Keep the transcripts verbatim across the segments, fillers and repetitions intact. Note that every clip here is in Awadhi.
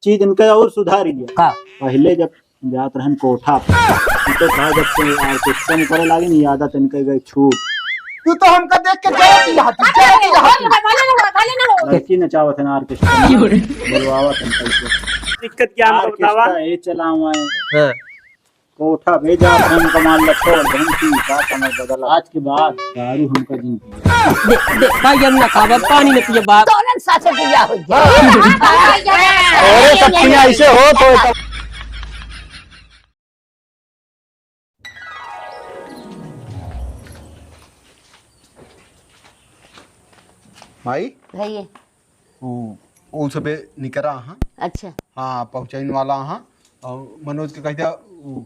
चीज इनका और सुधार गया। का? पहले जब जात रहन कोठा पर, तो कहा जब से ऑर्केस्ट्रा में करे लागे नहीं, आदत इनके गए छूट। तू तो हमका देख के जरा दिया तू, जरा दिया तू। लड़की नचावत है ना ऑर्केस्ट्रा में, बोलवावत है पैसे। दिक्कत क्या है, हमको बतावा। ऑर्केस्ट्रा ये चलावा है। हाँ। कोठा भेजा, हम कमाल ला छोड़ देन की, का समय बदला। आज के बाद दारू हमका जिन पिया। दे, दे, भाई, हम ना खाबा, पानी न पिए बाप। तोरन साथे पिया हो गया। अरे, सब पिया ऐसे हो तो। माई? भैया। ऊ, ऊ सबे निकरा हाँ। अच्छा। हाँ, पहुँचाइन वाला हाँ। और मनोज के कह दिया, ऊ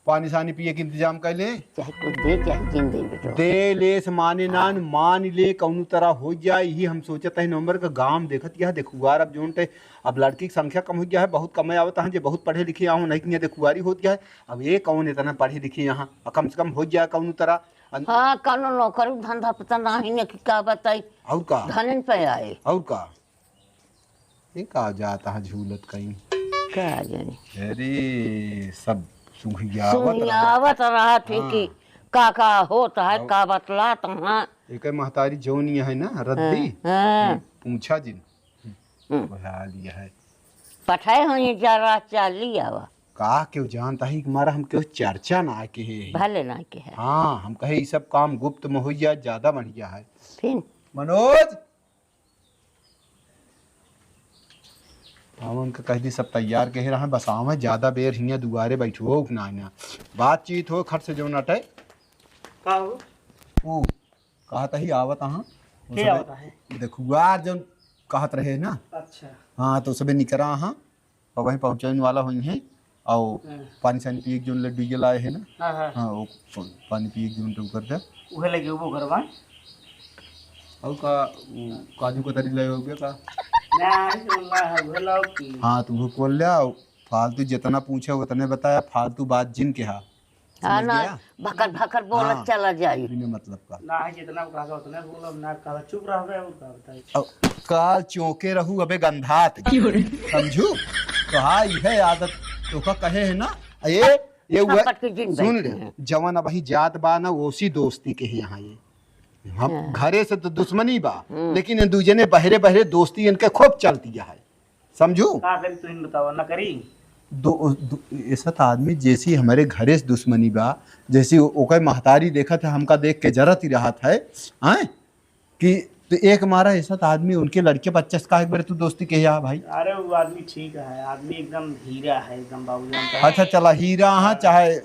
पानी सानी पिए के इंतजाम कर ले। चाहे कुछ दे, चाहे जिन दे बेटो। दे ले से माने ना, मान ले कौनो तरह हो जाए, यही हम सोचत है। नंबर का गांव देखत यह देखुआर अब जोन ते, अब लड़की की संख्या कम हो गया है, बहुत कम आवत हैं, जे बहुत पढ़े लिखे यहाँ नहीं कि यहाँ देखुआरी होत गया है। अब ये कौन इतना पढ़े लिखे यहाँ, अब कम से कम हो जाए कौनो तरह। अन- हाँ, कौनो नौकरी धंधा पता नहीं है कि का बताई। और का? धनन पे आए। और का? ये का जात है झूलत कहीं? का जाने? अरे, सब सुंघियावत रहा। सुंघियावत रहा थे हाँ। कि का का होत है, और का बतलात है। एक महतारी जौनी है ना, रद्दी, हाँ, हाँ। हम्म, पूछा जिन। हम्म। बुला लिया है। पठाए हो ये जरा चाली आवा। का क्यों जानता है कि मारा हम क्यों चर्चा ना के है। भले ना के है। हाँ, हम कहे ये सब काम गुप्त में हो जाए, ज्यादा बढ़िया है। फिर? मनोज! हाँ, उनका कह दी सब तैयार कहे रहा, बस आवे, ज्यादा बेर हियाँ दुआरे बैठो, उठना है ना। बातचीत हो, खट से जो नटे। का हो? ऊ, कहत ही आवत हाँ। के आवत है? देखुआर जो कहत रहे ना। अच्छा। हाँ, तो सबे निकरा हाँ। और वहीं पहुँचाइन वाला हुई हैं। और हाँ। पानी सानी पिए के जोन लड्डू ये लाए हैं ना। हाँ, हाँ। हाँ, वो प-, पानी पिए के जोन तो कर दे। उहे लगे वो घरवा। और का, वो काजू कतरी लाए हो गया का? नहीं, तो ला है, वो लाओ की। हाँ, तो वो खोल ले आओ। फालतू जितना पूछे उतने बताया, फालतू बात जिन के हा। हाँ समझ ना, गया? भकर भकर बोलत हाँ, चला जाई। बिना मतलब का। ना है, जितना कहा उतने बोलो, ना कहा चुप रह गए, और का बताई। अब काल चौंके रहू अबे गंधात। समझू? तो हाँ, यह आदत तो का कहे है ना। ये, ये हुआ, संकट के दिन सुन बैठे ले, हैं। जवन अबही जात बा ना, ओसी दोस्ती के ही यहाँ ये। हम हाँ। घरे से तो दुश्मनी बा, हम्म। लेकिन इन दूजने बहरे बहरे दोस्ती इनके खूब चलती है। समझू? का करी तू इन बतावा, ना करी? दो, दो, ऐसा तो आदमी जैसी हमारे घरे से दुश्मनी बा, जैसी ओ-, ओकर महतारी देखत है, हमका देख के जरत ही रहत है, हैं? कि तो एक मारा ऐसा तो आदमी उनके लड़के बच्चे से का एक बार तू दोस्ती कहे आ भाई? अरे वो आदमी ठीक है, आदमी एकदम हीरा है, एकदम बाबू जानता है। अच्छा चला हीरा हाँ, हाँ। चाहे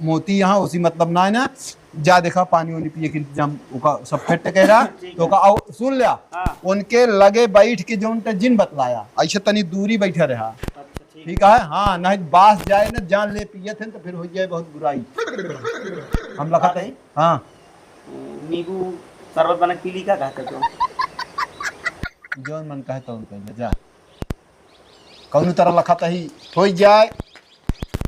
मोती यहाँ उसी मतलब ना है ना, जा देखा पानी वानी पिए के इंतजाम ओका सब फिट कह रहा, ठीक तो है। ओका आओ सुन लिया, हाँ। उनके लगे बैठ के जौन ते जिन बतलाया, ऐसे तनी दूरी बैठे रहा। अच्छा, ठीक। ठीक है, हाँ, नहीं बास जाए ना, जान ले पिए थे तो फिर हो जाए बहुत बुराई। हम लखा थे, हाँ। नींबू शरबत बना के पी ली, का कहते तो? जौन मन कहे तौन कर ले, जा। कौनो तरह लखा तही हो जाए।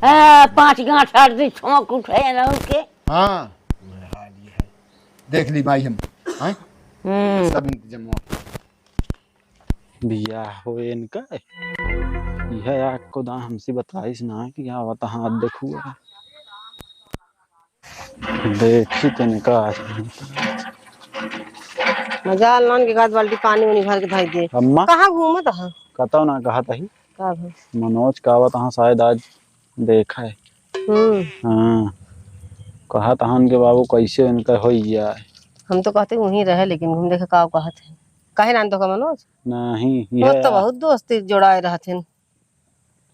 हाँ, पाँच गांठ हर दी छोंक उठे ना उनके। हाँ, वह हाल ये है। देख ली माई हम, हैं? हम्म। सब इंतजाम हुआ। बियाह हो इनका, यह आग को दां हमसे बताइस ना कि आवत हाथ देखुआ। देखी तनी का। मजाल नान के गाद बाल्टी पानी उनी भर के धई दे। अम्मा? कहाँ घूमत ह? कतौ ना कहत ही। का भा? मनोज का आवत हाँ शायद आज देखा है। हम्म। हाँ। कहत हन के बाबू कैसे इनका होई जाए। हम तो कहते वहीं रहे, लेकिन हम देखे का कहत है। काहे नान तो का मनोज? नहीं, वो ये तो बहुत दोस्ती जोड़ाए रहथिन।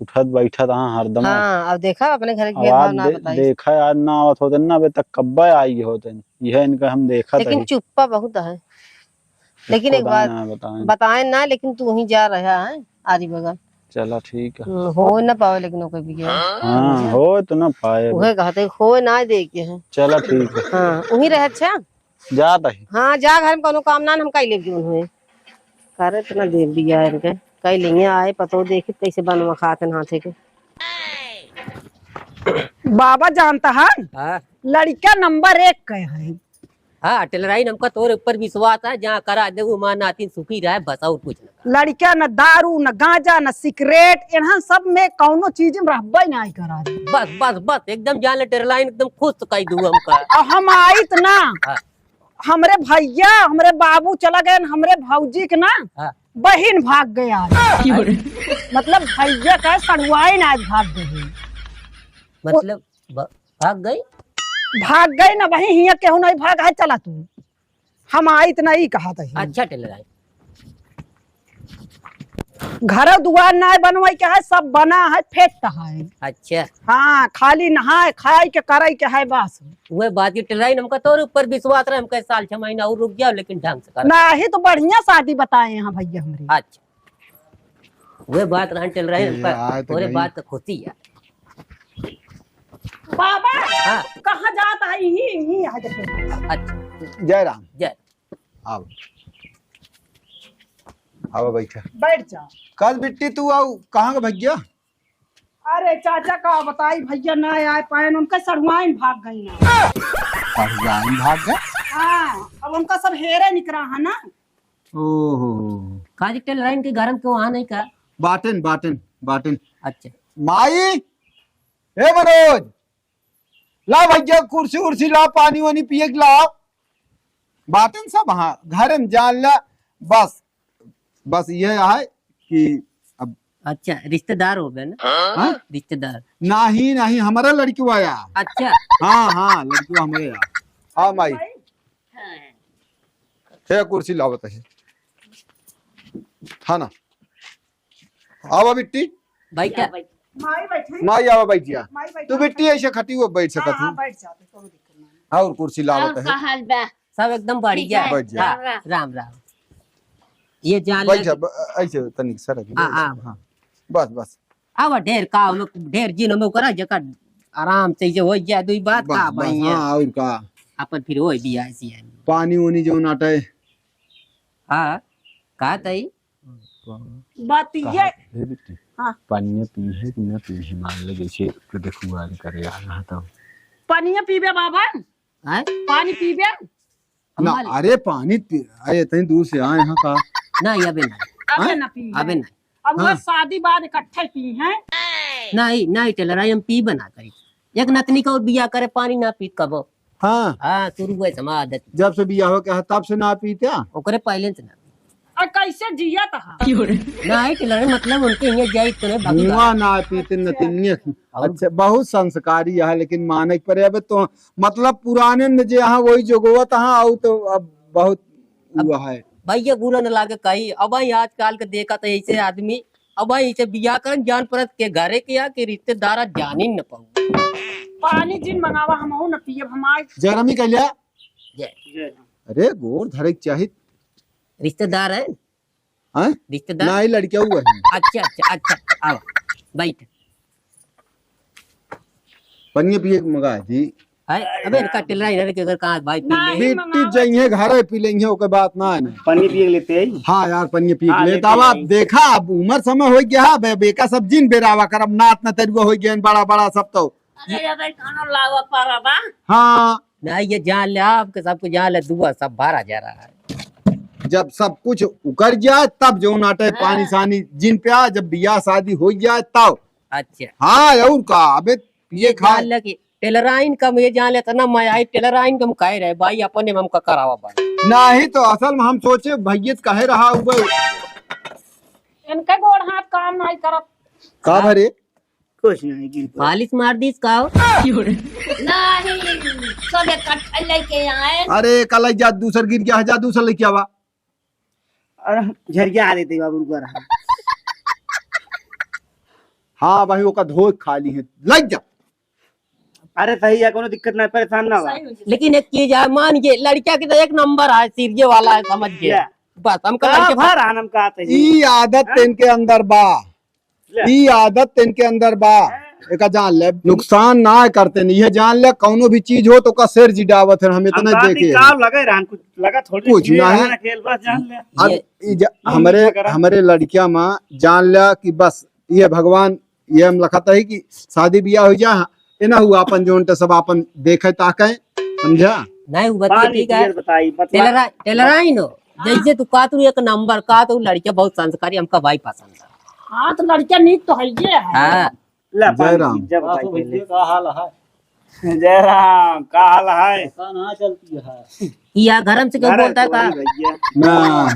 उठत बैठत हाँ हरदम। हाँ, अब देखा अपने घर के अब आज भेदभाव ना दे-, बताई। देखा आज ना आवत होते ना, अबे तक कब्बे आई होते। यह इनका हम देखत लेकिन हई। चुप्पा बहुत है। लेकिन एक बात ना बताएं। बताएं ना, लेकिन तू वहीं जा रहा है आरी बगल। चला ठीक है। हम्म, हो ना पावे लेकिन ओकर बियाह। हाँ, हो तो ना पाए। उहे कहते हो ना दे के है। चला ठीक है। हाँ, वहीं रहे अच्छा। जात ही। हाँ, जा घर में कोनो काम ना, हम काई लेब जौन होए। करे इतना देर दिया इनके। काई लेंगे आए, पतो देखित कैसे बनवा खात हैं हाथे के। बाबा जानता है, हाँ। लड़का नंबर एक के है। हाँ, टेलराइन, हमका तोरे ऊपर विश्वास है, जहाँ करा दे, वो माँ नातिन सुखी रहे, बस और कुछ ना। लड़का न दारू, न गांजा, न सिगरेट, इन्हन सब में कौनो चीज में रहबे नाहीं करा दे। बस, बस, बस, एकदम जान ले टेलराइन, एकदम खुश कइ दू हमका। और हम आइत ना, हाँ। हमरे भैया, हमरे बाबू चला गए, हमरे भौजी के ना, हाँ। बहिन भाग गया। मतलब भैया का सड़ुआइन आज भाग गए। मतलब ब-, भाग गई? भाग गई ना बहिन, हियाँ केहू नहीं भाग है, चला तू। हम आइत नहीं कहा था। अच्छा टेलराइन। घर दुआर ना बनवाई के है, सब बना है, फिट है। अच्छा। हाँ, खाली नहाए, खाए के, करे के है बस। वह बात की टेलराइन, हमका तोरे ऊपर विश्वास रहे, हमका साल छह महीना और रुक जाओ, लेकिन ढंग से कर। नहीं तो बढ़िया शादी बताए हैं भैया हमरे। अच्छा। वह बात रहन टेलराइन, ये हमका आए तो तोरे गई। बात का खुशी है। बाबा, हाँ। कहाँ जात है? यहीं, यहीं आ जाते। अच्छा। जय राम। जय। आओ। आओ बैठा। बैठ जा। कल बिट्टी तू आओ, कहाँ का भैया? अरे चाचा का बताई भैया, ना आए पाएन, उनका सड़ुआइन भाग गई ना। सड़ुआइन भाग गए? हाँ, अब उनका सब हेरे निकरा है ना। ओहो। काजी टेलराइन के घर में क्यों आ नहीं का? बाटेन, बाटेन, बाटेन। अच्छा। माई, ए मनोज, ला भैया कुर्सी उर्सी ला, पानी वानी पिए के ला। बाटेन सब, हाँ, घर में जान ला। बस, बस ये है कि अब अच्छा, रिश्तेदार हो गए ना? हाँ? रिश्तेदार। नहीं, नहीं, हमारा लड़किवा आया। अच्छा। हाँ, हाँ, लड़किवा हमारे यार। हाँ, माई। हे कुर्सी लावत है। हाँ ना। आवा बिट्टी। बैठा। माई बैठे। माई आवा बैठ जा। माई बैठे। तू बिट्टी ऐसे खटी हुआ बैठ सकत हाँ, हाँ, हूँ। बैठ जाते, कोनो दिक्कत नहीं। और कुर्सी लावत और है। का हाल बा? सब एकदम बढ़िया। ठीक है। बैठ जा। हाँ, राम राम। राम राम। ये जान बैठ ले जा, कि ब-, ऐसे तनिक सरक, हाँ, बैठ जा। हाँ। हाँ। बस, बस। अब ढेर का, हम लोग ढेर जिन हम ओकरा जेकर आराम से जे होई जाए, दुई बात बस, का बस, भैया। हाँ, और का। अपन फिर होई भी ऐसी है। पानी उनी जौन आटे। हाँ, का तई? बात ये कहा, हे बिट्टी, हाँ। पानिया पी है कि ना पी है, मान ले जैसे तो देखुआ करे आ रहा था। पानिया पीबे बाबा? हैं? पानी पीबे? ना, अम्मा ले। अरे पानी पी, अरे इतनी दूर से आए हैं का? नहीं, अबे नहीं। अबे हैं? ना पी अबे है। नहीं। अब वो हाँ। शादी बाद इकट्ठे पी हैं। नहीं, नहीं, टेलराइन, हम पी बना करी। एक नतनी का और बिया करे, पानी ना पी कबो। हाँ। हाँ, शुरू हुए से हमार आदत। जब से बिया हो के है, तब से ना पी क्या? ओकरे पहले से ना पी। और कैसे जिया तहा? नहीं, टेलराइन, मतलब उनके यहाँ जाई तो नहीं, बाकी हुआ बात। ना पीते नतनिया। और अच्छा, बहुत संस्कारी है, लेकिन माने के परे। अबे तो मतलब पुराने न जे हाँ वही जोगवत हाँ, आउ तो अब बहुत अब हुआ है। भाई ये बुरा न लागे कही, अब भाई आजकल के देखा तो ऐसे आदमी, अब भाई ऐसे बियाह करन जान परत के घरे के या कि रिश्तेदारा जानी न पाऊ। पानी जिन मंगावा, हम हो न पियब, हम आज जरमी कह लिया। जय। अरे गोर धरे के चाही। रिश्तेदार है? हैं? रिश्तेदार? नहीं, लड़किया हुआ है। अच्छा, अच्छा, अच्छा, आओ, बैठ। पनिया पिए के मगा है जी। है? अबे इनका टेलराइन के घर कहाँ भाई पी हाँ, ले? ये बिट्टी मंगावा जइहे घरे पी लेंगे, ओके बात ना है ना। पनिया पिए लेते हैं। हाँ यार, पनिया पिए हाँ, लेते लेते आवा। हैं। देखा, अब उम्र समय हो गया है, बे-, बेका सब जिन बेरावा कर, अब नात न तरुआ हो गया, बड़ा बड़ा सब तो। अरे, अबे खाना लावा पारा बा। हाँ। नहीं, ये जान ले, आपके सबको जान ले, दुआ सब भरा जा रहा है। जब सब कुछ उकर जाए, तब जो नाटे हाँ। पानी सानी जिन पे आ, जब बियाह शादी हो जाए, तब। अच्छा। हाँ, और का, अबे ये ये खा- जान ले कि टेलराइन का, ये जान ले, इतना मैं आई, टेलराइन का हम कह रहे, भाई, अपने में हमका करावा, भाई। नहीं, तो असल में हम सोचे, भैया तो कहे रहा हुआ। इनके गोड़ हाथ काम नहीं करत। का हाँ। भरे? कुछ नहीं, गिर पड़ा। पालिश मार दीस का हो? नहीं, सब इकट्ठे लेके आए। अरे, कल जा, दूसर गिर गया है, जा, दूसर लेके आवा। अरे, झरिया आ देते बाबू, रुका रहा। हाँ भाई, ओका धोए खाली है, लग जा। अरे, सही है, कोनो दिक्कत नहीं, परेशान ना हो। सही हो जाए। लेकिन एक चीज है, मान के, लड़किया की तो एक नंबर है, सिरजे वाला है, समझ गया। ले। बस, हम कल का के भर आनम का आते हैं। ई आदत हाँ? इनके अंदर बा। ले। ई आदत इनके अंदर बा। एका जान ले, नुकसान ना करते नहीं, ये जान ले, कौनो भी चीज हो तो का सिर जिडावत है, हम इतना हम बात देखे ही हैं। का लगे रहन, कुछ लगा थोड़ी कुछ नहीं। रहन खेल, बस जान ले। अब ये ई जा-, ये हमरे, नहीं लगा रहा। हमरे लड़किया में जान ले कि बस ये भगवान, ये हम लखत है कि शादी बियाह हो जा, ये ना हुआ अपन जोन ते सब अपन देखे ताके, समझा? नहीं, वो बतिया पानी ठीक है। पियर बताई, बतला। टेलरा-, टेलराइन हो। हाँ। जैसे तू का, तू एक नंबर का, तो लड़किया बहुत संस्कारी, हमका भाई पसंद है। हाँ, तो लड़किया नीक तो है ये है। हाँ। ला, जय पानी राम। पी, जब बताई पहले। का हाल है? जय राम, का हाल है? पता ना चलती है। या घर में से क्यों घर बोलता है तो का? वही भैया। ना।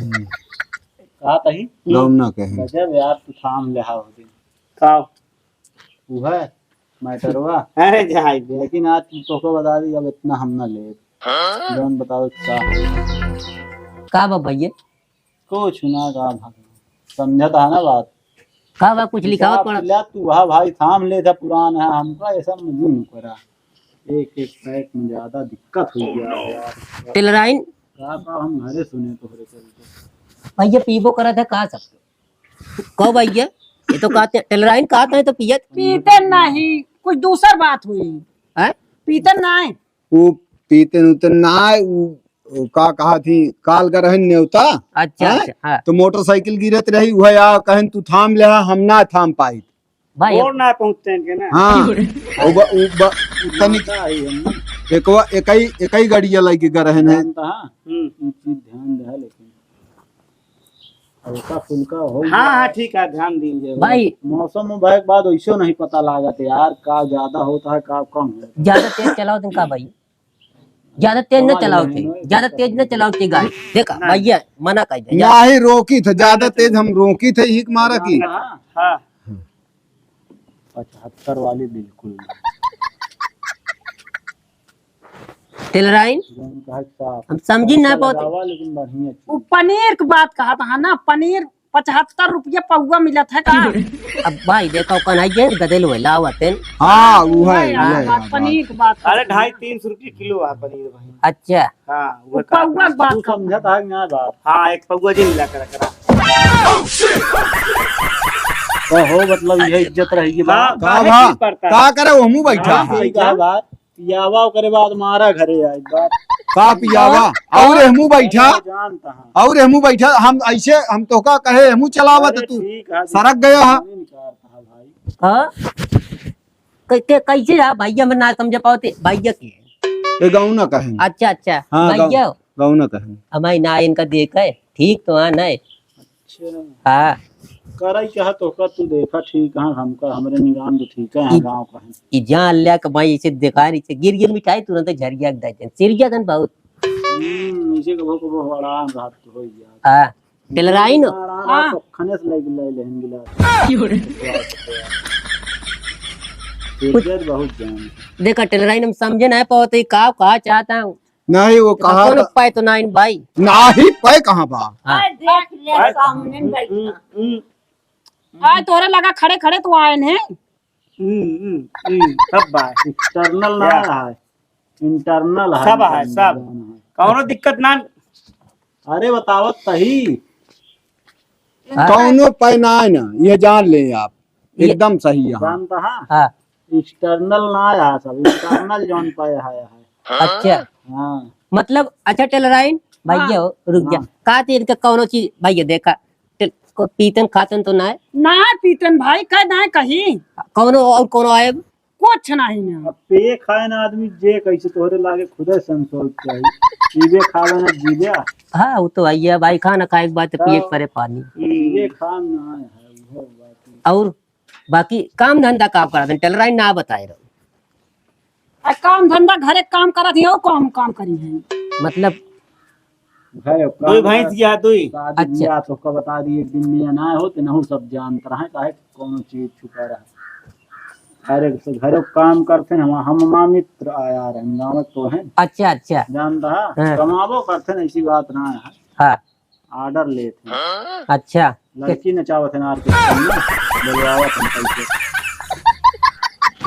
कहा तही? गौना कहे। गजब यार, तू थाम ले हाव दिन। का? उ है मैटरवा। अरे जाए दे। लेकिन आज तोहका बता दी, अब इतना हम ना लेब। हाँ? जौन बताओ का। का बा भैया? कुछ ना का भाई, समझत है ना बात। का बा, कुछ लिखावत हिसाब पड़ा? से ले तू, हाँ भाई, थाम ले था, पुरान है, हमका ऐसा मजून करा। एक एक पैक में ज्यादा दिक्कत हो गया है यार। टेलराइन? का का हम घरे सुने तोहरे चलते। भैया पीबो करत है का सब? कहो भैया, ये तो कहते हैं, टेलराइन कहते हैं तो पियत। पीते नहीं, कुछ दूसर बात हुई। हैं? पीते नहीं। वो पीते उते ना, वो, वो का कहा थी, काल का रहन नेवता। अच्छा, हैं? अच्छा, हाँ। तो मोटरसाइकिल गिरत रही, वह आ कहन, "तू थाम ले, हम ना थाम पाई।" भाई, और ना पहुँचते हैं ना। हाँ। वो ब-, वो ब-, तनी जानता ही हम ना। एकवा, एकई, एकई गाड़िया लेके गा रहन है। जानता, हाँ। हम्म। ई चीज ध्यान रहे, लेकिन हल्का फुल्का हो हाँ, गया। हाँ, ठीक है, ध्यान दीजिए। भाई। मौसम में भाई के बाद वैसे नहीं पता लागत यार, का ज्यादा होता है, का कम है। ज्यादा तेज चलाओ तुम का भाई? ज्यादा तेज न समझ चलाओ नहीं, थे, नहीं ज्यादा पता तेज न नहीं। चलाओ थे गाड़ी। देखा, नहीं। भैया, मना कर दे। नहीं, रोकी थे, ज्यादा तेज हम रोकी थे, हिक मारा की। हाँ, हाँ। पचहत्तर वाली बिल्कुल नहीं। टेलराइन, जौन कहा कि साफ हम समझी ना अच्छा पावत। लगावा, लेकिन बढ़िया चीज। वो पनीर की बात कहा था ना, पनीर पचहत्तर रुपया पौवा मिलत है का? अब भाई देखो, कौन है ये गदेल हुए लावत है। हाँ, वो है, नहीं, वो यार, है, बात हाँ, पनीर की बात अरे, करते हैं। ढाई तीन सौ रुपये किलो है पनीर भाई। अच्छा। हाँ, वो वो का पौवा की बात तू करते समझत हैं। है ना बात? हाँ, एक पौवा जी मिला कर रख रहा। तो हो, मतलब, ये इज्जत रहेगी हाँ, बात। का काहे बा? चीज पड़ता है? का करे, वो हमू बैठा हाँ, है। सही कहा बात। पियावा, ओकरे बाद मारा घरे आई बात। का पियावा? और हमू बैठा, जानता हाँ। और हमू बैठा, हम ऐसे, हम तोहका कहे, हमू चलावत अरे तू ठीक है, सरक गया है। नहीं निकारता है भाई। हाँ? कै-, कै-, कैसे है भैया, मैं ना समझ पावते, भैया के है? ये गौना कहे। अच्छा, अच्छा, हाँ, गौ-, भैया। गौना कहे। हमारी ना इनका देख है, ठीक तो हाँ, नहीं। अच्छा। हाँ। करई कहा तोहका तू देखा ठीक है, हमका, हमरे निगाह में तो ठीक है, हम ई, गाँव का है। ई जान लिया कि भाई इसे देखा नहीं, इसे गिर गिर मिठाई तुरंत झरिया के दे, सिरिया गन बहुत। हम्म, इसे कबो कबो हड़ान रात को हो गया। हाँ, टेलराइन। हड़ान रात हाँ। को खने से लग ले लेहन गिलास। की हो रे? इज्जत बहुत जान। देखा टेलराइन हम समझे नहीं पावत, ई का, का चाहता हूँ। नहीं, वो तो कहा कौन था। पाए तो ना इन भाई। नाही पाए कहाँ बा? हाँ। आए देख ले, सामने में बैठा। हम्म, हम्म। आए तोहरे लगा खड़े खड़े तो आए हैं। हम्म, हम्म, हम्म, सब बा। External ना क्या? है, internal है, सब है, internal सब। है। कौनो दिक्कत ना। अरे बतावत सही। हाँ। कौनो पाए ना है ना, ये जान लें आप। ये एकदम सही है। जानता है? हाँ। External ना आया सब, internal जौन पाया है, है। अच्छा। हाँ। मतलब, अच्छा टेलराइन, भैया हाँ। हो, रुक जा। हाँ। का ते इनका कौनो चीज, भैया देखा, टेल-, को पीतन खातन तो ना है? ना पीतन भाई, कह ना कहीं। कौनो और कौनो आए? कुछ नहीं ना। अब पिए खाए ना आदमी, जे कैसे तोहरे लागे खुदे संतोष चाहिए। पीबे खावे ना जीवे। हाँ, वो तो भैया भाई, खाना खाए के बाद तो पिए के हाँ। परे पानी। पीबे खाए ना है, वो बात है। और बाकी काम धंधा का करत हैं, टेलराइन ना बताए रहो। आ काम धंधा घरे काम करत ही, और कौन काम करी है? मतलब? घरे दुई काम भैंस करत, या दुई। शादी अच्छा। बियाह तो का बता दी, एक दिन में ना हो, तो नहु सब जानत रहे, काहे कौनो चीज छुपा रहा। घरे से घरे काम करते हैं, हम, हम माँ मित्र आया रहे, गाँव तो हैं। अच्छा, अच्छा। जानता है? हाँ। कमाबो करते हैं, ऐसी बात ना है। हाँ। Order लेत हैं। अच्छा। लड़की नचावत हैं orchestra में, बुलवावत हैं पैसे।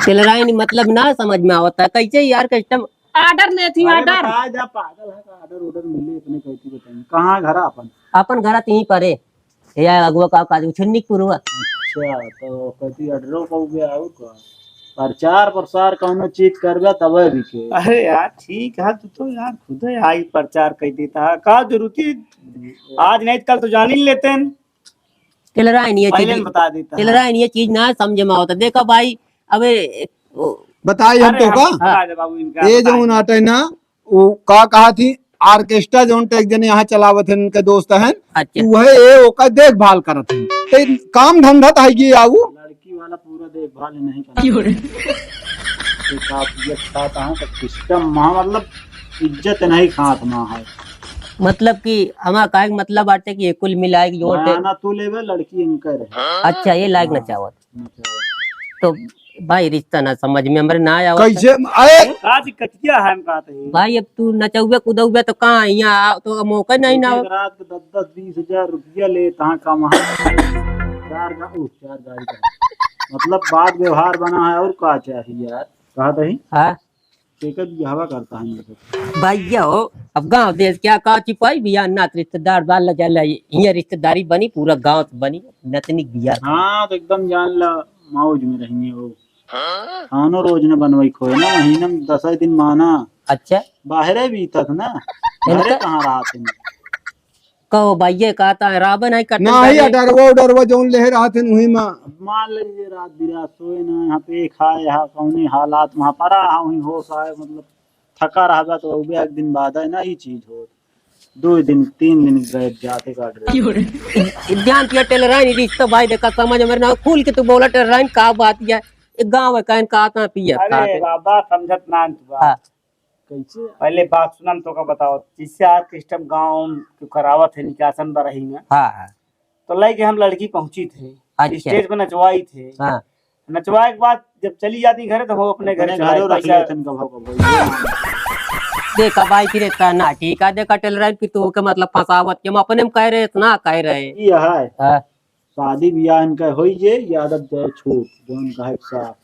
टेलराइन मतलब ना समझ में आवता, कैसे यार custom? Order लेत ही, अरे order। बताए जा, पागल है का? Order order मिले, इतने कहती बताइए। कहाँ घर आपन? आपन घर यहीं पर है। या अगुआ का काज उछन्नी पुरवा। अच्छा, तो कहती order को गया हो का? प्रचार प्रसार कौनो चीज करबे तबे बिके। अरे यार, ठीक है, तू तो यार खुद ही आई प्रचार कर देता है। का जरूरत है? आज नहीं तो कल तो जान ही लेते हैं। टेलराइन ये पहले चीज, बता देता है। टेलराइन ये चीज ना समझ में आवता। देखा भाई, अबे, ओ, बताई हम अरे तो हम का? बता दे बाबू इनका, ये बताए। जौन आटे ना, वो का कहा थी, ऑर्केस्ट्रा जौन टेक जने यहाँ चलावत हैं, इनके दोस्त हैं, अच्छा। वह ये ओकर देखभाल करत हैं। ते काम धंधा त है ये आऊ। लड़की वाला पूरा देखभाल नहीं करत। क्यों रे? एक आप ये खाता है तो सिस्टम महा, मतलब, इज्जत नहीं खात महा है। मतलब कि हमार कहे के मतलब बाटे कि ये कुल मिलाए के जोड़ के ना तू लेबे, लड़की इनकर है। अच्छा, ये लायक ना हाँ। चाहत। तो भाई, रिश्ता ना समझ में हमरे ना आवत। कैसे? अरे! का दिक्कत क्या है, हम कहते हैं। भाई, अब तू नचउबे कूदउबे तो कहाँ, यहाँ आ, तो मौका नहीं ना एक हो। एक रात के दस दस बीस हजार रुपया ले, तहाँ का वहाँ चार गा-, उह, चार गाड़ी का। मतलब, बात व्यवहार बना है, और का चाहिए यार? कहा तही? हाँ। केकर बियाहवा करता है मेरे को? भैया हो, अब गाँव देश क्या का चिपाई बियाह नात रिश्तेदार बाल लजा लाई, हियाँ रिश्तेदारी बनी, पूरा गाँव बनी, नतनी बियाह। हाँ, तो एकदम जान ला, मौज में रहेंगे वो। खानो रोज न बनवाई खोए ना, महीना में दस दिन माना। अच्छा। बाहरे बीतत ना, इनका घरे कहाँ रहत हैं? कहो भैया, कहता है रावण है कटल नहीं, जाने। अडरवा उडरवा जौन लेहे रहत हैं वही में। मान लीजिए रात बिरात सोए ना, यहाँ पे खाए, यहाँ कौनी हालात वहाँ पड़ा, हाँ वहीं होश आए, मतलब थका रहबा तो उबे एक दिन बाद है ना, ई चीज हो। दो दिन, तीन दिन गए जाते काट रहे। ध्यान दिया टेलराइन, रिश्ता भाई देखा समझ में ना, खुल के तू बोला टेलराइन, का बात है? एक गाँव है, कहन का आता पिया, अरे का बाबा, समझत ना तू बात। हाँ। कैसे? पहले बात सुनम तो का बताओ, जिससे आज सिस्टम गाँव के करावत है, निकासन बरही में। हाँ, हाँ। तो लइके हम लड़की पहुँची थे, अच्छा। स्टेज पे नचवाई थे। हाँ। नचवाए के बाद जब चली जाती घरे तो हो अपने घरे अपने चला घरे रख पैसा। लेते हैं कभो कभो। देखा भाई, फिर इतना ना ठीक है, देखा टेलराइन कि तू के मतलब फंसावत के, हम अपने में कह रहे, इतना कह रहे। ये है। हाँ। शादी ब्याह इनका होई जे, ये आदत जाए छूट, जौन कहे साफ।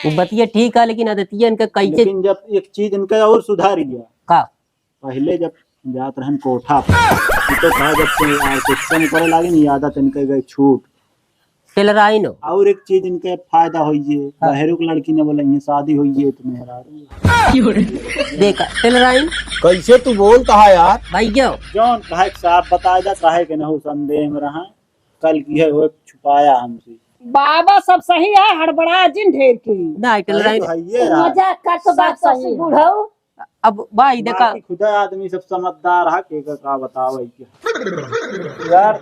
वो बतिया ठीक है, लेकिन आदतिया इनका कैसे? लेकिन जब एक चीज इनका और सुधार गया। का? पहले जब जात रहन कोठा पर, तो कहा जब से ऑर्केस्ट्रा में करे लागे नहीं, आदत इनके गए छूट। टेलराइन हो। और एक चीज इनके फायदा होई जे, हाँ। बहरू के लड़की ने बोला, "ये शादी होई जे तो मेहरारू।" देखा, टेलराइन। कैसे तू बोलता है यार? भाई क्यों? जौन कहे साफ बताए जा, कहे के नहीं संदेह में रहा। कल की है, वो छुपाया हमसे। बाबा, सब सही है, हड़बड़ा जिन ढेर की। ना, अरे, टेलराइन। तो है ये यार। मजाक कर तो सब बात सही है। बुढ़ऊ। अब भाई, देखा। बाकी खुदा आदमी सब समझदार है, के का, का बतावे के। यार,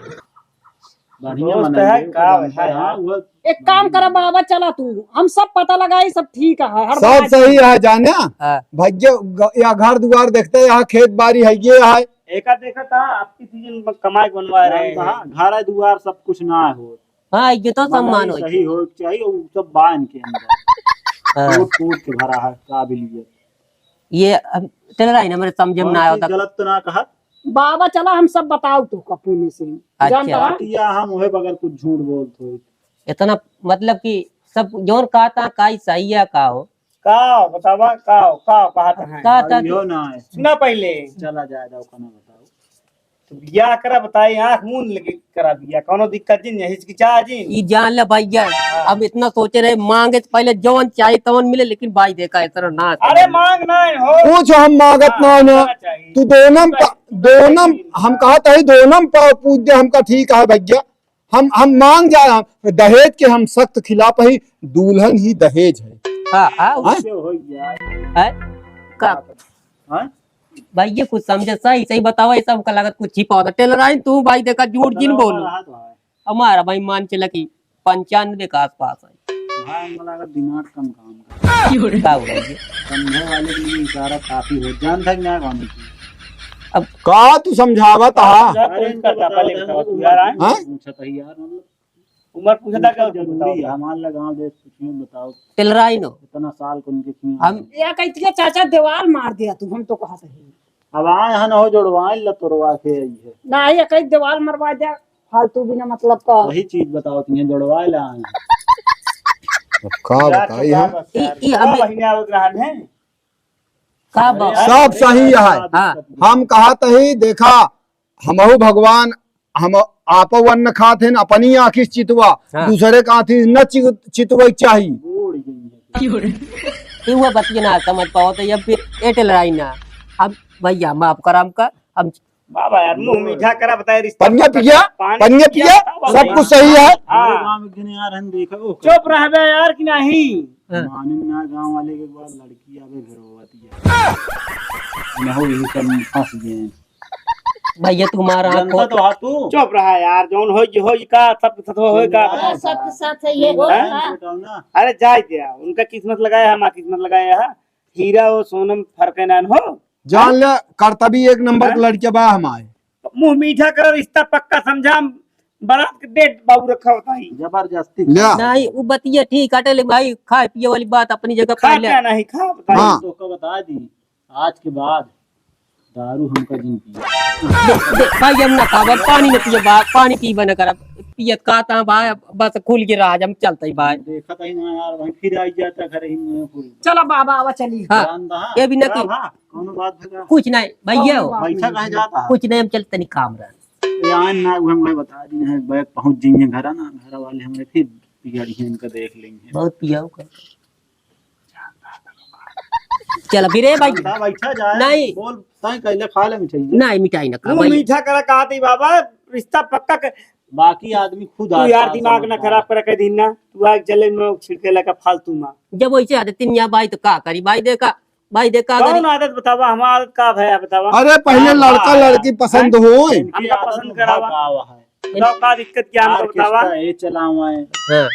बढ़िया दोस्त है, का है, हाँ, वो एक काम करा बाबा, चला तू, हम सब पता लगाई, सब ठीक है, हड़बड़ा सब सही है, जाने। हाँ। भैया, ग-, या घर दुआर देखते, यहाँ खेत बाड़ी है, ये है। एका देखा था, आपकी सीजन में कमाई बनवा रहे हैं। हाँ, घर है, दुआर सब कुछ ना हो। हाँ, ये तो सम्मान हो। सही हो चाहिए, वो सब बांध के अंदर। हाँ। कूट कूट के भरा है काबिलियत। ये अब टेलराइन हमरे समझ में ना आवता। गलत तो ना कहा। बाबा, चला हम सब बताओ तो कपूनी से। अच्छा। जानता है? या हम वही बगैर कुछ झूठ बोलत हो। इतना मतलब कि सब जौन कहा था, का ही सही है, का हो? का बतावा, का, का कहत है? का था? यो ना है। सुना पहले। चला जाए, जाओ, खाना बताओ। तो बियाह करा बताई, आँख मूंद लगे करा बियाह, कौनो दिक्कत जिन, हिचकिचा जिन। ई जान ले भैया, हाँ। हम इतना सोचे रहे, मांगे से पहले जौन चाहे तौन मिले, लेकिन भाई देखा, इतना ना अरे मांग ना हो। कुछ हम मांगत हाँ, ना है। चाहिए। तू दोनम पा-, दोनम, हम हाँ। कहत है, दोनम पा-, पूछ दे, हमका ठीक है भैया। हम, हम मांग जा, दहेज के हम सख्त खिलाफ ही, दुल्हन ही दहेज है। हाँ, हाँ, हाँ? उससे हो गया। है? का? हाँ? भाई, ये कुछ समझे, सही, सही बतावा, ये सब का लागत कुछ छिपा होता। टेलराइन, तू भाई देखा, झूठ जिन बोलो। रहा तो है। हमारा भाई मान चला कि पंचानबे के आसपास है। भाई, हमको लगा दिमाग कम काम कर। का हो गया? समझे वाले के लिए इशारा काफी हो। जान था कि ना कौन थी? अब का तू समझावत हा? अरे, इनका पहले बताओ, यार, हाँ? पूछा था यार, मतलब, उम्र पूछा था क्या? जरूरी है, हमारे लगा देश कुछ नहीं, बताओ। टेलराइन हो। इतना साल को उनके किए हम हैं। या कहती है, "चाचा, दीवार मार दिया तू, हम तो कहत है।" अब आए हैं ना हो, जोड़वाए ला तोड़वा के आई है। ना, ये कहीं दीवार मरवा दिया, फालतू बिना मतलब का। वही चीज बताओ, तुम्हें जोड़वाए ला आए हैं। अब का बताई हम? ई, ई हमें महीने आवत रहन है। का बा? सब सही है। हाँ। हम कहत ही, देखा, हमहू भगवान, हम आपो अन्न खात हैं, अपनी आँखी से चितवा, हाँ। दूसरे का आँखी न चि-, चितवे के चाही। ये हुआ बतिया ना समझ पाओ, तो ये फिर एयरटेल राही ना। अब भैया, माफ कर हमका, हम बाबा यार, मुंह मीठा करा, बताए रिश्ता पनिया पक्का पिया, कर, पानी पनिया पिया पिया, बताओ सब बाबा। कुछ सही है। हाँ। हमारे गांव में एक जने यार हम देखा, ओह, चुप रहबे यार कि नहीं? हाँ। माने ना, गांव वाले के बाद लड़की आवे घर होती है। ना हो, यही सब फंस गए हैं। भैया, तू हमारा जनता आँखों तो हा तू। चुप रहा यार, जौन होई, होई का, सब कुछ होई का, हाँ, बताओ। सबके साथ है ये हो हैं? रहा। अरे जाए दिया, उनका किस्मत लगाया है, हमार किस्मत लगाया है। हीरा और सोनम फर्क है ना हो। जान ले, करतबी एक नंबर के हैं? लड़के बा हमारे। मुंह मीठा करो, रिश्ता पक्का समझा, बारात के डेट बाबू रखा होता ही। जबरदस्ती। ले। नहीं, वो बतिया ठीक हटे, लेकिन भाई, खाए पिए वाली बात अपनी जगह खा पहले। क्या नहीं खा, बताइए। हाँ। तो का बता दी, आज के बाद दारू हमका जिन पिए। दे, दे, भाई, हम ना खाब, पानी न पिए, बा-, पानी पीबे न करब। पियत का ता भाई, बस खुल के रहा, हम चलते ही भाई। देखा कहीं ना यार, वहीं फिर आई जाता घर ही में खुल। चलो बाबा, आवा चली। हाँ, जान दहा। ये भी ना चला कि भा, कौनो बात भगा। कुछ नहीं, भैया हो। कौनो बात बैठा नहीं। कहीं जाता है? कुछ नहीं, हम चलते नहीं काम रहा। ये आए ना, वो हमको बता दी है, बैग पहुंच जाइए घर ना, घर वाले हमारे फिर बिगाड़ी है, इनका देख लेंगे। बहुत पिया हो कर। चल, फिर ए भाई। बैठा, बैठा जाए। नहीं। बोल, तय कैले खा ले मिठाई। नहीं, मिठाई ना खा मुंह भाई। मीठा करा कहा थी बाबा, रिश्ता पक्का कर। बाकी आदमी खुद तू यार आजकल दिमाग ना समझता खराब है। कर के दिन ना, तू आग जले में छिड़के लगा फालतू में। जब वैसे आदत नहीं आ भाई तो का करी भाई, देखा, भाई देखा कौन करी। आदत बतावा, हमार आदत का भया बतावा? अरे पहले हाँ, लड़का हाँ, लड़की पसंद हाँ। होए। इनकी हमका आदत पसंद उठा करावा। का हुआ है। बताओ का दिक्कत क्या हमको बतावा? ऑर्केस्ट्रा ये चलावा है। हाँ।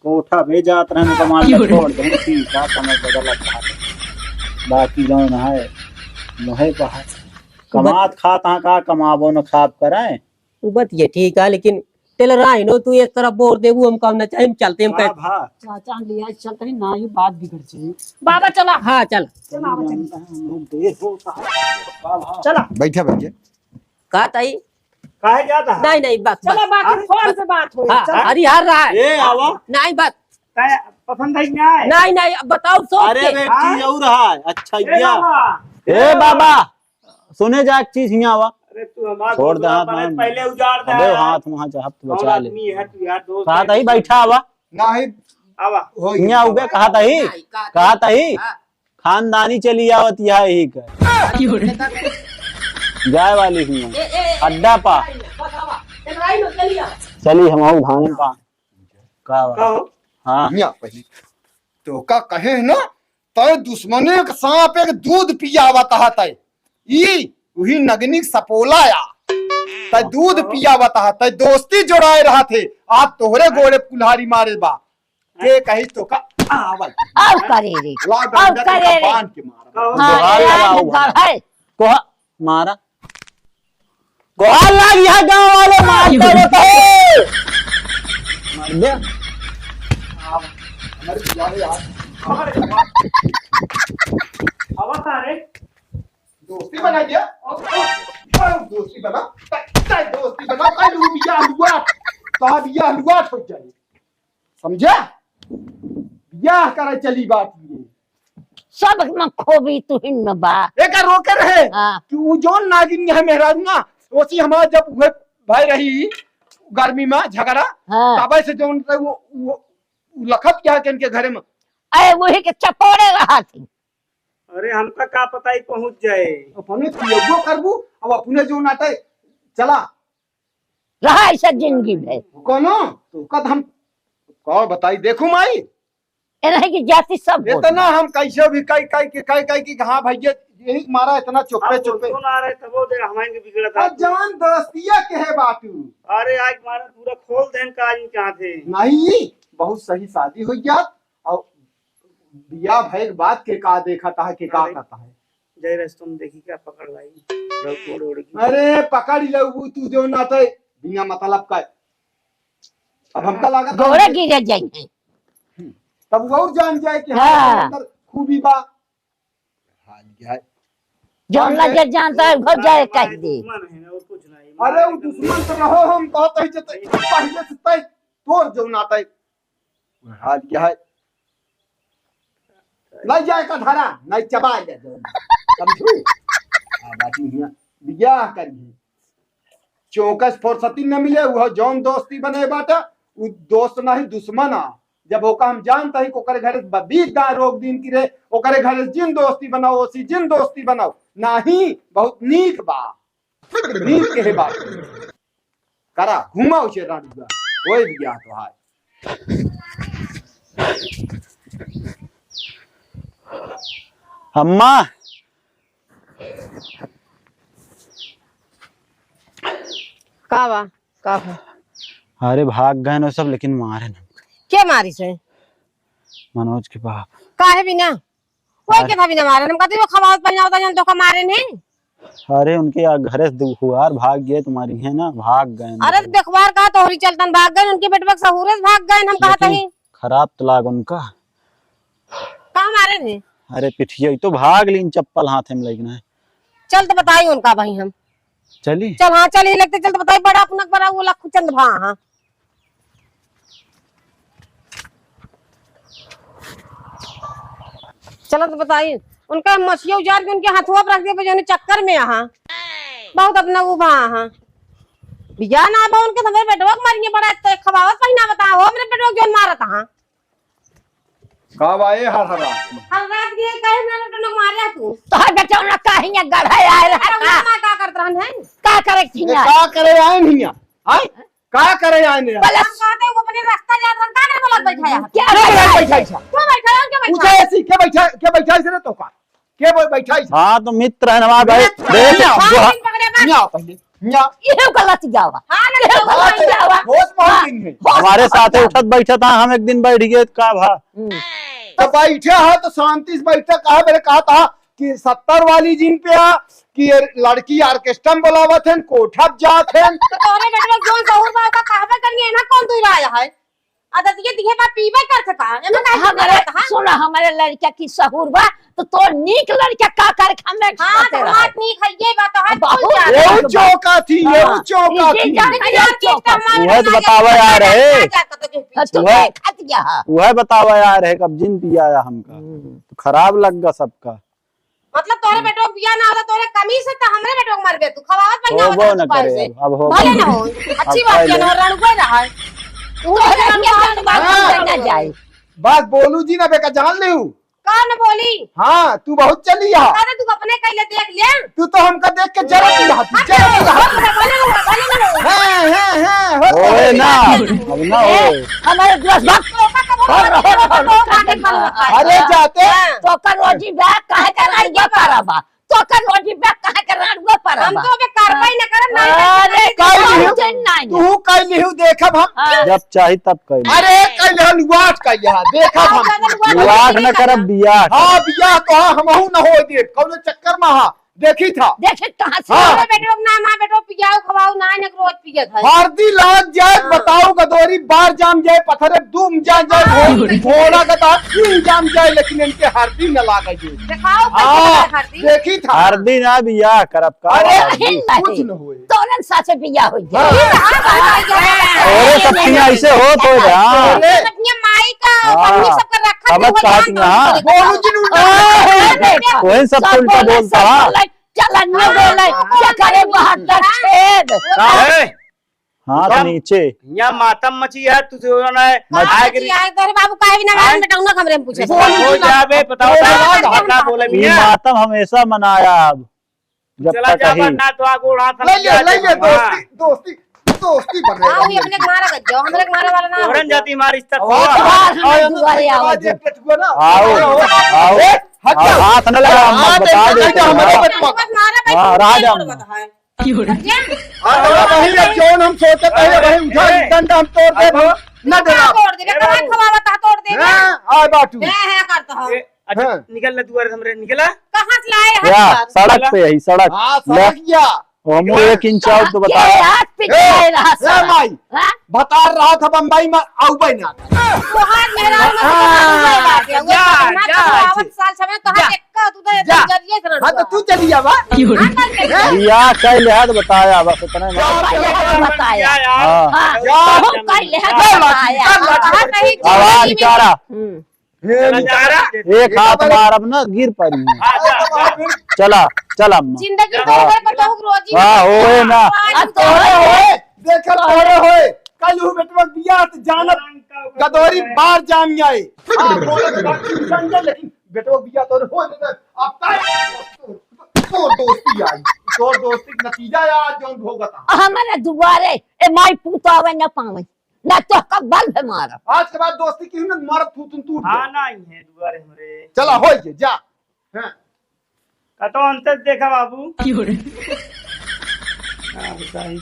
कोठा पे जात रहन कमाल का छोड़ दे, ठीक है, समय बदलत है। बाकी जौन है, मोहे कहा। कमात खात हाँ का कमाबो न खाब कराए। उ बतिया ठीक है, लेकिन तेल राय नो, तू एक तरफ बोर देबू, हम काम ना चाहे, हम चलते, हम वाह, कह- वाह। चाचा, हम लिया चलते ही ना, ये बात बिगड़ जाए। बाबा, चला। हाँ, चल। चला, बाबा, चल। हम लोग देर होता है। वाह, वाह। चला। बैठा, बैठा। का ताई? काहे जाता है? नहीं, नहीं, बस, चला, बस। बाकी हाँ, फोन बस। से बात हो। हाँ, चला। हरिहर रहा है। ए, आवा। नहीं, बस। काहे, पसंद है कि नहीं? नहीं, नहीं, अब बताओ, सोच अरे, के। एक चीज और है। अच्छा, ए, भैया। बाबा। ए, बाबा। सुने जा, एक चीज हियां आवा। अरे तू हमार छोड़ दे दूसरा हाथ बने, में। पहले उजाड़ दे अबे यार। हाथ वहां से हफ्त कौन बचा ले। आदमी है तू यार, दोस्त कहा है। तही बैठा आवा। नहीं। आवा। हो हियां गया। उबे कहा तही। नहीं, कहा कहा तही। हाँ। खानदानी चली आवत यह ही कर। जाए वाली हियां। ए, ए, ए, अड्डा पा। ए, बस आवा। ए, भाई लोग चली आवा। चली हम आऊ भांग पा। का बा? का हो? हाँ। हियां पहली। तो का कहे है ना, तय दुश्मने के सांप एक दूध पियावत हा तय। ई उही नगनी सपोला या। तय दूध पियावत हा, तय दोस्ती जोड़ाए रहा थे। आज तोहरे गोड़े कुल्हाड़ी मारे बा। के कही तो का आवल। और करे रे। ला और डंडा करे के रे। बांध के मारा। हाँ, दोहार ये लगाओ आज भाई। है। कोहा मारा। गोहार लाग यहाँ गांव वाले मार पड़े तो। मार दे। हमारे बुलावे यार। अब सारे दोस्ती बना दिया। अब, अब, अब दोस्ती बना। तय, तय दोस्ती बना। तय लू बिया हलुआ। तो बिया हलुआ हो जाए। समझा? बियाह करे चली बात ये। सब में खोबी तुहिन में बा। एका रोके रहे हाँ। कि उ जौन नागिन है मेहरारू ना, ओसी हमार जब उहे भाई रही गर्मी में झगड़ा, हाँ। तबे से जौन रहे वो, वो, वो लखत क्या के इनके घरे में। अरे वही के चपोरे रहा थी। अरे हमका का पता ही पहुंच जाए। अपने पियबो करबू, अब अपने जो नाटे चला। रहा ऐसा जिंदगी भर। कोनो, तो कद हम का बताई, देखू माई। ए नहीं कि जाति सब बोल। इतना हम कैसे भी कई, कई के, कई, कई की, हाँ भैया, यही मारा इतना चुप्पे, आप चुप्पे। बोलतो ना रहे, तबो दे, हमारे के बिगड़त अब आदमी। जवान दोस्तिया के है बाटू। अरे आज मारा पूरा खोल देन का आज चाहते। नहीं, बहुत सही शादी हो गया। और बियाह भइल बात के का देखा ता है, के का अरे। कहता है। जय रस्तम देखी क्या पकड़ भाई, लोग उड़ उड़ की। अरे पकड़ लेबू तू जो ना तो बिना मतलब का। अब हमका लागत गोड़े है गिरे जाई है। तब वो और जान जाए कि हाँ, हाँ। अंदर खूबी बा। हाल क्या है? जौन हम लगे जानता है, घर जाए कह दे। दुश्मन है ना, और कुछ नहीं। अरे वो दुश्मन तो रहो, हम कहते हैं जब पहले से तय तोर जो ना तय। हाल क्या है? नहीं जाए का धरा, नहीं चबा ले दो। समझू? हाँ, बाकी हियाँ बियाह करिए। चौकस फुर्सती न मिले, वह जौन दोस्ती बने बाटे, उ दोस्त नहीं दुश्मन आ। जब ओका हम जानता ही कि ओकरे घरे बबीर दा रोक दिन की रे, ओकरे घरे जिन दोस्ती बनाओ, ओसी जिन दोस्ती बनाओ। नहीं, बहुत नीक बा। नींद के है बात। करा, घूमा उसे राडुआ। ओए बिया तो हाय। अम्मा। का बा? का बा? अरे भाग गए न सब, लेकिन मारे न। के मारी से? मनोज के बाप। काहे बिना? कोई अरे। के था बिना मारे? हम कहते वो खवावत पहिना होता जन तो का मारे नहीं? अरे उनके यहाँ घरे से दुखुआर भाग गए तुम्हारी है ना, भाग गए। अरे तो देखवार का तोहरी चलतन भाग गए, उनके बेटवा के सहूरे से भाग गए, हम कहते लेकिन ही। खराब तो लाग उनका। का मारे ने? अरे पिठिया ही तो भाग लीन चप्पल हाथ में लेके ना। चल तो बताई उनका भाई हम। चली? चल, हाँ, चल, ही लगते चल तो बताई बड़ा अपना बड़ा वो लखुचंद भा, हाँ। चल तो बताई उनका मछिया उजार के उनके हाथवा पर रख दे, जौने चक्कर में, हाँ। बहुत अपना वो भा, हाँ। बिया ना बा उनके तो हमरे बेटवा के मारेंगे बड़ा, तो खवावत पहिना बता हो, हमरे बेटवा के जौन मारत, हाँ। का बा ए हर हर रात में? हर रात के काहे ना लटनक मारे तू? तोहर बेटौना काहे हियां गढ़े आए रहा का? का करत रहन है? का करे ए, हियां? का करे आए न हियां? आय? का करे आए न यार? बलस। हम कहते वो अपने रास्ता जात रहन, का करे बोलत बैठा है? क्या क्यों बोलत बैठा है? बैठा है? क्यों बैठा है? क्यों बैठा पूछा है? ऐसी, के बैठा, के बैठा है से रे तो का? के बै-, बैठा है? हाँ, तो मित्र है हमारा भाई। मित्र देख, है। जो हाँ, दिन पकड़े बा। यहाँ पहले, यहाँ। इहे गलत जावा। हाँ, ना, इहे तो गलत वही जावा। होश बहुत हाँ। दिन है। होश हमारे बहुत साथे जावा। उठत बैठत हाँ, हम एक दिन बैठ गए, का भा? हम्म। तो बैठे हो तो शांति से बैठे, कहा मेरे कहा था कि सत्तर वाली जिन पे आ, कि ये लड़की ऑर्केस्ट्रा में बुलावत है, कोठा जात है। तो तोहरे बेटवा जौन सहूर बा, ओका कहबे करिए ना, कौन दूर आया है? आदत ये दिहे बा पीबे करत का? एमे काहे हमरे, पीबे करत, हाँ? सुन, हमरे लड़का की सहूर बा, तो तोर नीक लड़का का करे, हमें हाँ, खाते तो रहे। बात नीक है, ये बात तो है, बहुत कुल जाने। ये हाँ। चौका थी, ये हाँ। चौका ये थी। जान, ये ये चौका। चौका। वह तो बतावा यार है। हाँ, तो वह, खात गया है। वह बतावा यार है, कब जिन पिया हमका। हम्म। तो खराब लग गा सबका। मतलब तोरे बेटवा के बियाह ना होता, तोरे कमी से तो हमरे बेटवा के मरबे तू, खवावत पहिनावत होबो रहत न तू करे से। अब, अब होबो भले न। ना हो, अच्छी अब बात है पहले ना, रणुआ रहा है। तू तोरे रणुआ के बात हाँ। ना जाए। बस बोलू जी ना बेका जान लेऊ। का न बोली? हाँ, तू बहुत चली है। अरे तू अपने कैले देख ले। तू तो हमका देख के जरत ही रहा, तू जरत ही रहा। भले ना हो, भले ना हो। हाँ, हाँ, हाँ, हो ओए गए। ना, अब ना ए, ओए। हमारे दोस्त भाग। तो का कबो हो, हो, हो, हो, हो, हो, हो, हो, हो। अरे जाते। हाँ। तो कर रोटी बा, काहे का राड़ुआ पारा बा? तो कर रोटी बा, काहे का राड़ुआ पारा हम बा? तो बे करबे न करब, नहीं अरे, करब, काहे नहीं नहीं? करब, नहीं। तू काहे नहीं देखब हम? हाँ। जब चाही तब कही। अरे, कह ले, लुआठ कह ले, देखब हम। लुआठ न करब, बियाह। हाँ, बियाह तो हाँ, हमहू न हो दे, कौनो चक्कर में हाँ, देखी था। देखी कहाँ से? हाँ। अरे बेटवा के नाम, हाँ, बेटवा पियाऊ खवाऊ ना, इनके रोज पियत है। हरदी लाग जाए, हाँ। बताऊ गदोरी, बार जाम जाए, पथरे दूम जाम जाए, हाँ। घो-, घोड़ा का दांत तीन जाम जाए, लेकिन इनके हरदी न लागे जी। दिखाओ, कैसे हाँ, लगा हरदी? देखी था। हरदी ना बियाह करब का अरे, हरदी? नहीं, कुछ नहीं। न होए। तोरन साथे बियाह होई। हाँ। ये तो हाँ, हाँ, हाँ, हाँ। अरे, सब चीज ऐसे होत हो रहा। अरे, अपनी माई का, हाँ। अपनी सबका रखत अब हो, कहा जान तुम, हाँ। दो। बोलू जी, उल्टा। अरे, देखो, वही सब सब उल्टा बोले, बोलता, सब हाँ। बोले, चलन न बोले, हाँ। क्या करे बहत्तर छेद। हाँ। हाँ, तो नीचे। यहाँ मातम मची है, तू जो ना है, हाँ, आए मची गिरी। आए, तोरे बाबू काहे बिना आए? मालूम बेटा, उन्हें हमरे में पूछे। बोल हो जाबे, बताओ, बोल ना, बोल ना, बोले ई भैया। मातम हमेशा मनाया अब, जब चला तक जा, अही। वरना तो आगो उड़ा ले ले, समझा ले दे, ले, हाँ। दोस्ती, दोस्ती, दोस्ती बन हाँ, रही वही है। अपने मारा कर जाओ, हमरे मारे वाला ना तोरन हो। जाती मारी इज्जत आवाज हुआ। आवाज आवाज आवाज आवाज आवाज एक पेट को ना। आओ, आओ। आओ, ए, हट आओ, जाओ। हाथ न लगा, हम हाथ बता एक देते हैं। हमारे पेट को। बस मारा भाई, हाँ, राजा। अरे भाई, अब जौन हम सोचत रहे, भाई उठा, ए, डंडा हम तोड़ दे, अब हम न तू डरा। का तोड़ देबे, ए, कहाँ बाबू। खवावत हा, तोड़ देबे। हाँ, आ बाटू। हे, हे करत हो। ए, अच्छा, हाँ। निकल ना दुआरे से हमरे, निकला। कहाँ से लाए हैं या, दुआरे? सड़क पे यही, सड़क। हाँ, ले। सड़क या। हमू एक इंच आउट तो बता। के हाथ पिटाए ए, रहा ए, सड़क। माई। हाँ? बता रहा था बम्बई में आउबे ना। तोहार मेहरारू में हाँ, तो बात है। वो जा, तो ना जा, तो आवत ऐसे। साल समय कहाँ जा। देखा, तू तो जा। जरिए से हाँ, तो रखा। तू चली आवा। हाँ, चल चली। हैं? बियाह कइ लेहा त बताया, बस इतना ही। जा, जा, जा, बताया। जा, जा। हाँ। हाँ, जा, बहुत जा, कइ लेहा जा, त बताया। जा, जा, हाँ, कहीं आवाज जिंदगी में निकारा। हम्म। हे चला जा निकारा। रहा। एक हाथ मारब ना, गिर पड़ी। हाँ, जा, जा। चला, चला अम्मा। जिंदगी हाँ। भर बतौक रोजी हाँ, होए ना। आज अब तोहरे होए। देखत तोहरे होए। कल हूँ बेटवा बियाह त जानब गदोरी बार जाम जाए। हाँ, बोलत बात सुन जान जा, लेकिन बेटवा बियाह तोहरे होए ना। अब ताई तोर दोस्ती आई, तोर दोस्ती के नतीजा है आज जौन भोगत आ। हमारे दुआरे ए माई पूत आवे न पावे, ना तो कब बल भे मारा। आज के बाद दोस्ती की ना, मारब थू तुम टूट हाँ, गए। ना ही है दुआरे हमरे। चला, हो गए, जा। हाँ। कतो अंत देखा बाबू। का बताई?